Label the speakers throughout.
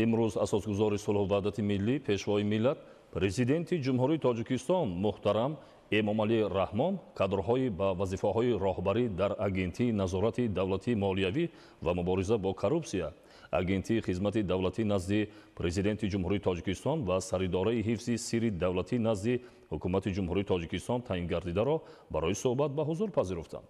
Speaker 1: Имрӯз асосгузори сулҳу ваҳдати миллӣ, пешвои миллат, президенти Ҷумҳурии Тоҷикистон муҳтарам Эмомалӣ Раҳмон кадрҳои ба вазифаҳои роҳбарӣ дар Агентии назорати давлатии молиявӣ ва мубориза бо коррупсия, Агентии хизмати давлатӣ назди Президенти Ҷумҳурии Тоҷикистон ва Саридораи ҳифзи сирри давлатӣ назди Ҳукумати Ҷумҳурии Тоҷикистон таъин гардидаро барои суҳбат ба ҳузур пазируфтанд.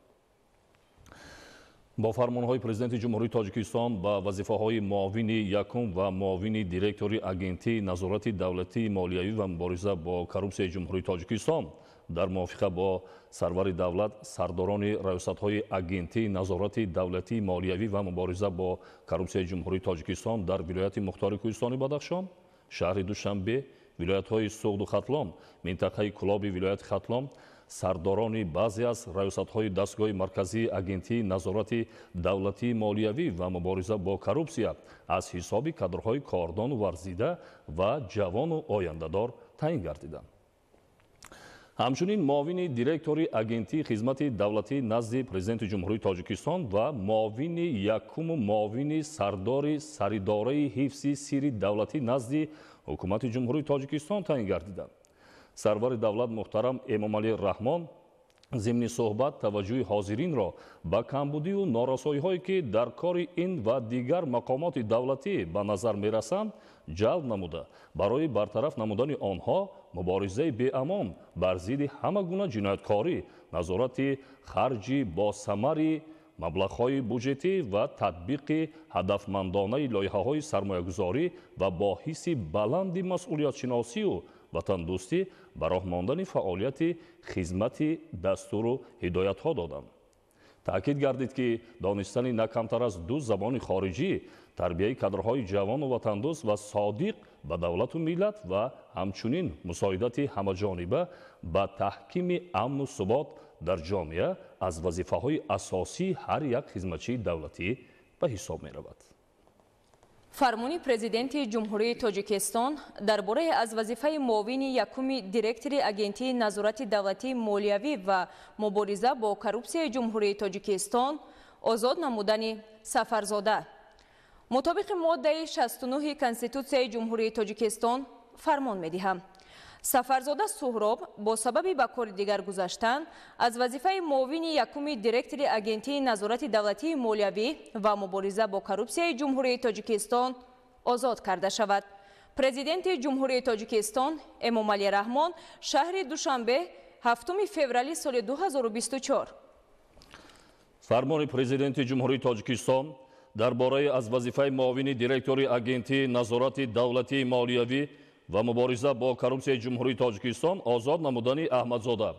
Speaker 1: Бо фармонҳои Президенти Ҷумҳурии Тоҷикистон ба вазифаҳои муовини якум ва муовини директори Агентии назорати давлатии молиявӣ ва мубориза бо коррупсияи Ҷумҳурии Тоҷикистон дар мувофиқа бо сарвари давлат сардорони раёсатҳои Агентии назорати давлатии молиявӣ ва мубориза бо коррупсияи Ҷумҳурии Тоҷикистон дар вилояти Мухтори Кӯҳистони Бадахшон, шаҳри Душанбе, вилоятҳои Суғду Хатлон, минтақаи Кӯлоби вилояти Хатлон, сардорони баъзе аз раёсатҳои дастгоҳи марказии Агентии назорати давлатии молиявӣ ва мубориза бо коррупсия аз ҳисоби кадрҳои кордону варзида ва ҷавону ояндадор таъин гардиданд. Ҳамчунин муовини директори Агентии хизмати давлатӣ назди Президенти Ҷумҳурии Тоҷикистон ва муовини якуму муовини сардори Саридораи ҳифзи сирри давлатӣ назди Ҳукумати Ҷумҳурии Тоҷикистон таъин гардиданд. Сарвари давлат муҳтарам Эмомалӣ Раҳмон зимни суҳбат таваҷҷӯҳи ҳозиринро ба камбудию норасоиҳое, ки дар кори ин ва дигар мақомоти давлатӣ ба назар мерасанд, ҷалб намуда, барои бартараф намудани онҳо муборизаи беамон бар зидди ҳама гуна ҷинояткорӣ, назорати харҷи босамари маблағҳои буҷетӣ ва татбиқи ҳадафмандонаи лоиҳаҳои сармоягузорӣ ва бо ҳисси баланди масъулиятшиносию ватандӯстӣ ба роҳ мондани фаъолияти хизмати дастуру ҳидоятҳо доданд. Таъкид гардид, ки донистани на камтар аз 2 забони хориҷӣ, тарбияи кадрҳои ҷавону ватандӯст ва содиқ ба давлату миллат ва ҳамчунин мусоидати ҳамаҷониба ба таҳкими амну субот дар ҷомеа аз вазифаҳои асосии ҳар як хизматчии давлатӣ ба ҳисоб меравад.
Speaker 2: Фармони Президенти Ҷумҳурии Тоҷикистон дар бораи аз вазифаи муовини якуми директори Агентии назорати давлатии молиявӣ ва мубориза бо коррупсияи Ҷумҳурии Тоҷикистон озод намудани Сафарзода. Мутобиқи моддаи 69 Конститутсияи Ҷумҳурии Тоҷикистон фармон медиҳам. Сафарзода Суҳроб бо сабаби ба кори дигар гузаштан аз вазифаи муовини якуми директори Агентии назорати давлатии молиявӣ ва мубориза бо коррупсияи Ҷумҳурии Тоҷикистон озод карда шавад. Президенти Ҷумҳурии Тоҷикистон Эмомалӣ Раҳмон, шаҳри Душанбе, 7 феврали соли 2024.
Speaker 1: Фармони Президенти Ҷумҳурии Тоҷикистон дар бораи аз вазифаи муовини директори Агентии назорати давлатии молиявӣ ва мубориза бо коррупсияи Ҷумҳурии Тоҷикистон озод намудани Аҳмадзода.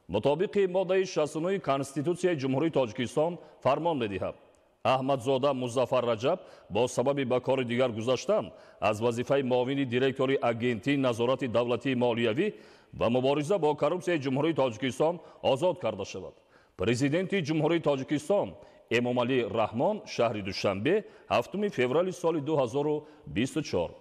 Speaker 1: Мутобиқи моддаи 69 Конститутсияи Ҷумҳурии Тоҷикистон фармон медиҳад. Аҳмадзода Музаффар Раҷаб бо сабаби ба кори дигар гузаштан аз вазифаи муовини директори Агентии назорати давлатии молиявӣ ва мубориза бо коррупсияи Ҷумҳурии Тоҷикистон озод карда шавад. Президенти Ҷумҳурии Тоҷикистон Эмомалӣ Раҳмон, шаҳри Душанбе, 7 феврали соли 2024.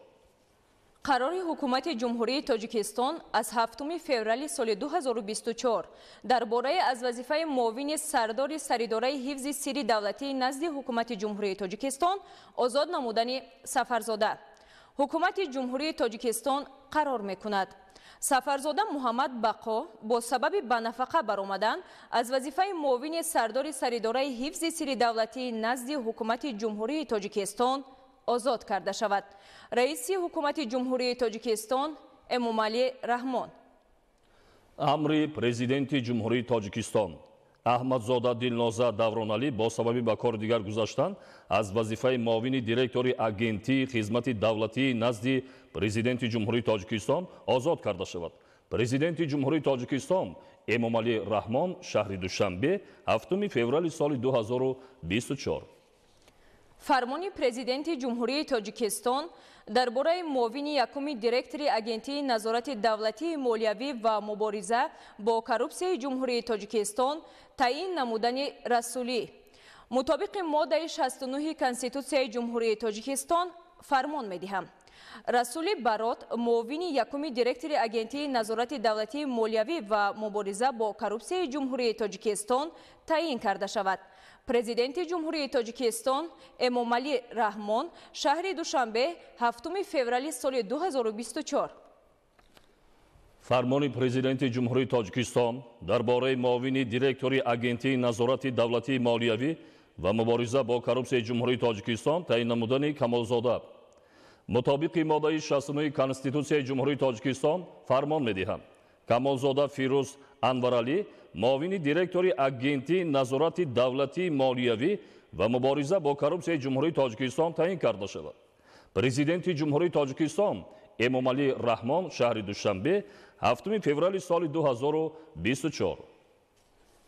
Speaker 2: Қарори Ҳукумати Ҷумҳурии Тоҷикистон аз 7 феврали соли 2024 дар бораи аз вазифаи муовини сардори Саридораи ҳифзи сирри давлатии назди Ҳукумати Ҷумҳурии Тоҷикистон озод намудани Сафарзода. Ҳукумати Ҷумҳурии Тоҷикистон қарор мекунад. Сафарзода Муҳаммад Бақо бо сабаби ба нафақа баромадан аз вазифаи муовини сардори Саридораи ҳифзи сирри давлатии назди Ҳукумати Ҷумҳурии Тоҷикистон озод карда шавад. Раиси Ҳукумати Ҷумҳурии Тоҷикистон Эмомалӣ Раҳмон.
Speaker 1: Амри Президенти Ҷумҳурии Тоҷикистон Аҳмадзода Дилноза Давроналӣ бо сабаби ба кори дигар гузаштан аз вазифаи муовини директори Агентии хизмати давлатии назди Президенти Ҷумҳурии Тоҷикистон озод карда шавад. Президенти Ҷумҳурии Тоҷикистон Эмомалӣ Раҳмон, шаҳри Душанбе, 7 феврали соли 2024.
Speaker 2: Фармони Президенти Ҷумҳурии Тоҷикистон дар бораи муовини якуми директори Агентии назорати давлатии молиявӣ ва мубориза бо коррупсияи Ҷумҳурии Тоҷикистон таъин намудани Расулӣ. Мутобиқи моддаи 69 Конститутсияи Ҷумҳурии Тоҷикистон фармон медиҳам. Расули Барот муовини якуми директори Агентии назорати давлатии молиявӣ ва мубориза бо коррупсияи Ҷумҳурии Тоҷикистон таъин карда шавад. Президенти Ҷумҳурии Тоҷикистон Эмомалӣ Раҳмон, шаҳри Душанбе, 7 феврали соли 2024.
Speaker 1: Фармони Президенти Ҷумҳурии Тоҷикистон дар бораи муовини директори Агентии назорати давлатии молиявӣ ва мубориза бо коррупсияи Ҷумҳурии Тоҷикистон таъин намудани Камолзода. Мутобиқи моддаи 69 Конститутсияи Ҷумҳурии Тоҷикистон фармон медиҳам. Камолзода Фирӯз Анваралӣ муовини директори Агентии назорати давлатии молиявӣ ва мубориза бо коррупсияи Ҷумҳурии Тоҷикистон таъин карда шавад. Президенти Ҷумҳурии Тоҷикистон Эмомалӣ Раҳмон, шаҳри Душанбе, 7 феврали соли 2024.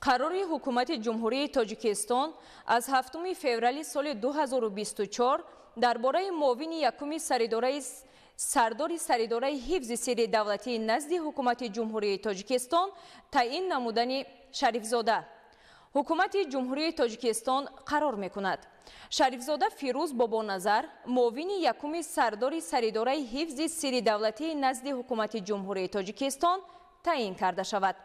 Speaker 2: Қарори Ҳукумати Ҷумҳурии Тоҷикистон аз 7 феврали соли 2024 дар бораи муовини якуми сардори Саридораи ҳифзи сирри давлатии назди Ҳукумати Ҷумҳурии Тоҷикистон таъин намудани Шарифзода. Ҳукумати Ҷумҳурии Тоҷикистон қарор мекунад. Шарифзода Фирӯз Бобоназар муовини якуми сардори Саридораи ҳифзи сирри давлатии назди Ҳукумати Ҷумҳурии Тоҷикистон таъин карда шавад.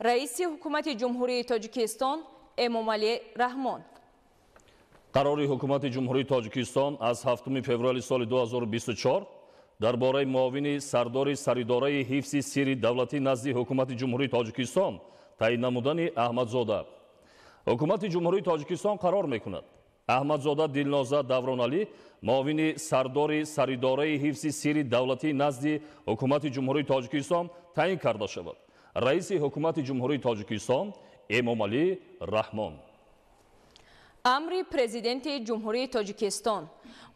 Speaker 2: Раиси Ҳукумати Ҷумҳурии Тоҷикистон Эмомалӣ Раҳмон.
Speaker 1: Қарори Ҳукумати Ҷумҳурии Тоҷикистон аз 7 феврали соли 2024 дар бораи муовини сардори Саридораи ҳифзи сирри давлатӣ назди Ҳукумати Ҷумҳурии Тоҷикистон таъин намудани Аҳмадзода. Ҳукумати Ҷумҳурии Тоҷикистон қарор мекунад. Аҳмадзода Дилноза Давроналӣ муовини сардори Саридораи ҳифзи сирри давлатӣ назди Ҳукумати Ҷумҳурии Тоҷикистон таъин карда шавад. Раиси Ҳукумати Ҷумҳурии Тоҷикистон Эмомалӣ Раҳмон.
Speaker 2: Амри Президенти Ҷумҳурии Тоҷикистон.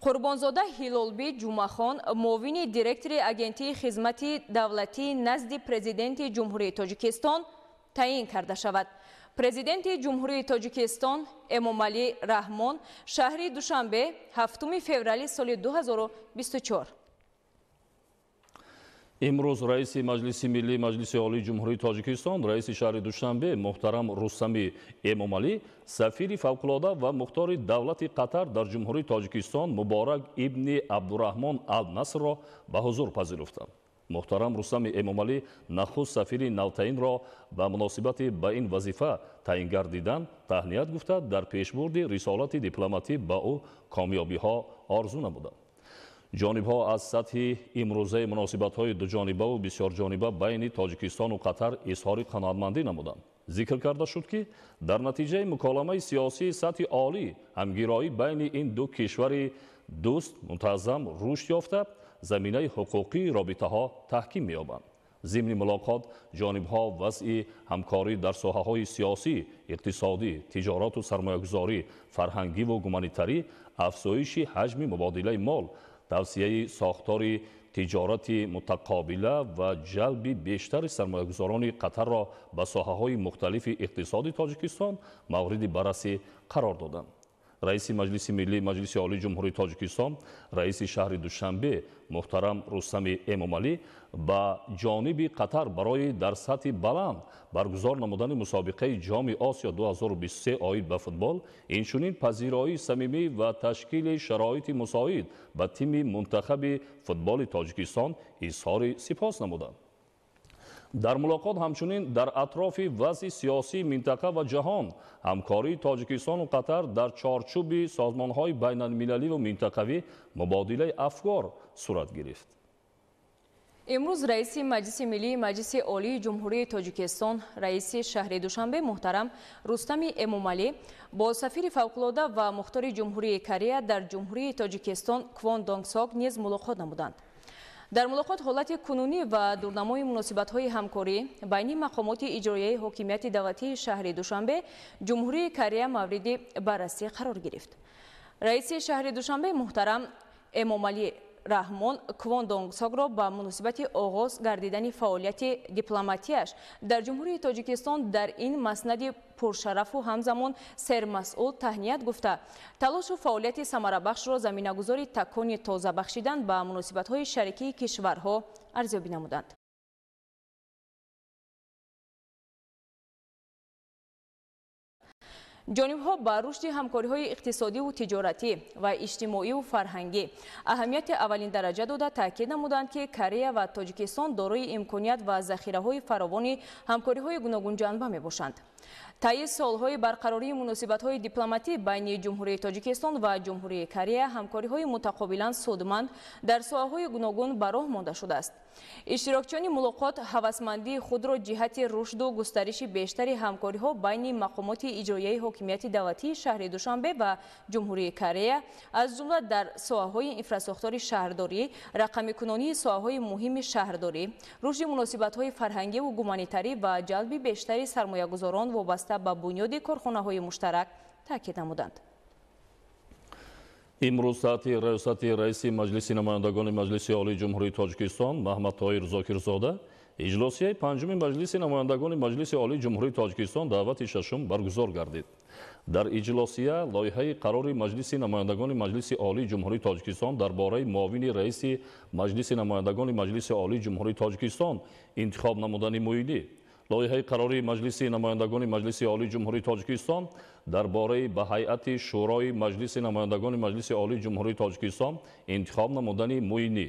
Speaker 2: Қурбонзода Ҳилолбӣ Ҷумъахон муовини директори Агентии хизмати давлатии назди Президенти Ҷумҳурии Тоҷикистон таъин карда шавад. Президенти Ҷумҳурии Тоҷикистон Эмомалӣ Раҳмон, шаҳри Душанбе, 7 феврали соли 2024.
Speaker 1: Имрӯз Раиси Маҷлиси Миллии Маҷлиси Олии Ҷумҳурии Тоҷикистон, Раиси шаҳри Душанбе муҳтарам Рустами Эмомалӣ сафири фавқулода ва мухтори давлати Қатар дар Ҷумҳурии Тоҷикистон Муборак ибни Абдураҳмон Ал-Насрро ба ҳузур пазируфтанд. Муҳтарам Рустами Эмомалӣ нахуст сафири навтаинро ба муносибати ба ин вазифа таъин гардидан таҳният гуфта, дар пешбурди рисолати дипломатӣ ба ӯ комёбиҳо орзу намуданд. Ҷонибҳо аз сатҳи имрӯзаи муносибатҳои дуҷонибаву бисёрҷониба байни Тоҷикистону Қатар изҳори қаноатмандӣ намуданд. Зикр карда шуд, ки дар натиҷаи муколамаи сиёсии сатҳи олӣ ҳамгироӣ байни ин ду кишвари дӯст мунтазам рушд ёфта, заминаи ҳуқуқии робитаҳо таҳким меёбанд. Зимни мулоқот ҷонибҳо вазъи ҳамкорӣ дар соҳаҳои сиёсӣ, иқтисодӣ, тиҷорату сармоягузорӣ, фарҳангиву гуманитарӣ, афзоиши ҳаҷми мубодилаи мол, тавсияи сохтори тиҷорати мутақобила ва ҷалби бештари сармоягузорони Қатарро ба соҳаҳои мухталифи иқтисоди Тоҷикистон мавриди баррасӣ қарор доданд. Раиси Маҷлиси Миллии Маҷлиси Олии Ҷумҳурии Тоҷикистон, Раиси шаҳри Душанбе муҳтарам Рустами Эмомалӣ ба ҷониби Қатар барои дар сатҳи баланд баргузор намудани мусобиқаи Ҷоми Осиё 2023 оид ба футбол, инчунин пазироии самимӣ ва ташкили шароити мусоид ба тими мунтахаби футболи Тоҷикистон изҳори сипос намуданд. Дар мулоқот ҳамчунин дар атрофи вазъи сиёсии минтақа ва ҷаҳон, ҳамкории Тоҷикистону Қатар дар чорчӯби созмонҳои байналмилаливу минтақавӣ мубодилаи афкор сурат гирифт.
Speaker 2: Имрӯз Раиси Маҷлиси Миллии Маҷлиси Олии Ҷумҳурии Тоҷикистон, Раиси шаҳри Душанбе муҳтарам Рустами Эмомалӣ бо сафири фавқулода ва мухтори Ҷумҳурии Корея дар Ҷумҳурии Тоҷикистон Квон Донгсок низ мулоқот намуданд. Дар мулоқот ҳолати кунунӣ ва дурнамои муносибатҳои ҳамкорӣ байни мақомоти иҷроияи ҳокимияти давлатии шаҳри Душанбе Ҷумҳурии Корея мавриди баррасӣ қарор гирифт. Раиси шаҳри Душанбе муҳтарам Эмомалӣ Раҳмон Квон Донгсокро ба муносибати оғоз гардидани фаъолияти дипломатияш дар Ҷумҳурии Тоҷикистон дар ин маснади пуршарафу ҳамзамон сермасъул таҳният гуфта, талошу фаъолияти самарабахшро заминагузори такони тоза бахшидан ба муносибатҳои шарикии кишварҳо арзёбӣ намуданд. Ҷонибҳо ба рушди ҳамкориҳои иқтисодиву тиҷоратӣ ва иҷтимоиву фарҳангӣ аҳамияти аввалин дараҷа дода, таъкид намуданд, ки Корея ва Тоҷикистон дорои имконият ва захираҳои фаровони ҳамкориҳои гуногунҷанба мебошанд. Таи солҳои барқарории муносибатҳои дипломатӣ байни Ҷумҳурии Тоҷикистон ва Ҷумҳурии Корея ҳамкориҳои мутақобилан судманд дар соҳаҳои гуногун ба роҳ монда шудааст. Иштирокчиёни мулоқот ҳавасмандии худро ҷиҳати рушду густариши бештари ҳамкориҳо байни мақомоти иҷроияи ҳокимияти давлатии шаҳри Душанбе ва Ҷумҳурии Корея, аз ҷумла дар соҳаҳои инфрасохтори шаҳрдорӣ, рақамикунонии соҳаҳои муҳими шаҳрдорӣ, рушди муносибатҳои фарҳангиву гуманитарӣ ва ҷалби бештари сармоягузорон вобаста ба бунёди корхонаҳои муштарак таъкид намуданд.
Speaker 1: Имрӯз таҳти раёсати раиси Маҷлиси намояндагони Маҷлиси Олии Ҷумҳурии Тоҷикистон Маҳмадтоир Зокирзода иҷлосияи панҷуми Маҷлиси намояндагони Маҷлиси Олии Ҷумҳурии Тоҷикистон даъвати шашум баргузор гардид. Дар иҷлосия лоиҳаи қарори Маҷлиси намояндагони Маҷлиси Олии Ҷумҳурии Тоҷикистон дар бораи муовини раиси Маҷлиси намояндагони Маҷлиси Олии Ҷумҳурии Тоҷикистон интихоб намудани муилӣ, лоиҳаи қарори Маҷлиси намояндагони Маҷлиси Олии Ҷумҳурии Тоҷикистон дар бораи ба ҳайати Шӯрои Маҷлиси намояндагони Маҷлиси Олии Ҷумҳурии Тоҷикистон интихоб намудани муинӣ,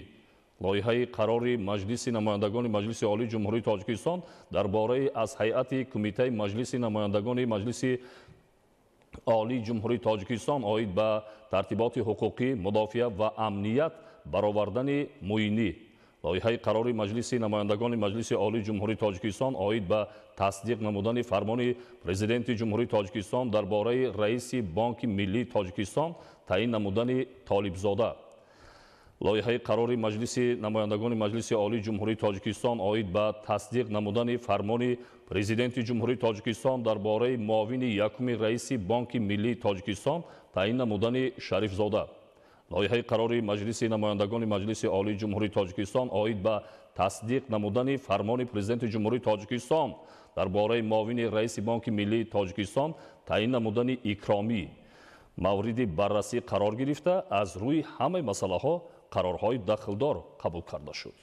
Speaker 1: лоиҳаи қарори Маҷлиси намояндагони Маҷлиси Олии Ҷумҳурии Тоҷикистон дар бораи аз ҳайати Кумитаи Маҷлиси намояндагони Маҷлиси Олии Ҷумҳурии Тоҷикистон оид ба тартиботи ҳуқуқӣ, мудофиа ва амният баровардани муинӣ, лоиҳаи қарори Маҷлиси намояндагони Маҷлиси Олии Ҷумҳурии Тоҷикистон оид ба тасдиқ намудани фармони Президенти Ҷумҳурии Тоҷикистон дар бораи раиси Бонки Миллии Тоҷикистон таъин намудани Толибзода, лоиҳаи қарори Маҷлиси намояндагони Маҷлиси Олии Ҷумҳурии Тоҷикистон оид ба тасдиқ намудани фармони Президенти Ҷумҳурии Тоҷикистон дар бораи муовини якуми раиси Бонки Миллии Тоҷикистон таъин намудани Шарифзода, лоиҳаи қарори Маҷлиси намояндагони Маҷлиси Олии Ҷумҳурии Тоҷикистон оид ба тасдиқ намудани фармони Президенти Ҷумҳурии Тоҷикистон дар бораи муовини раиси Бонки Миллии Тоҷикистон таъин намудани Икромӣ мавриди баррасӣ қарор гирифта, аз рӯи ҳамаи масъалаҳо қарорҳои дахлдор қабул карда шуд.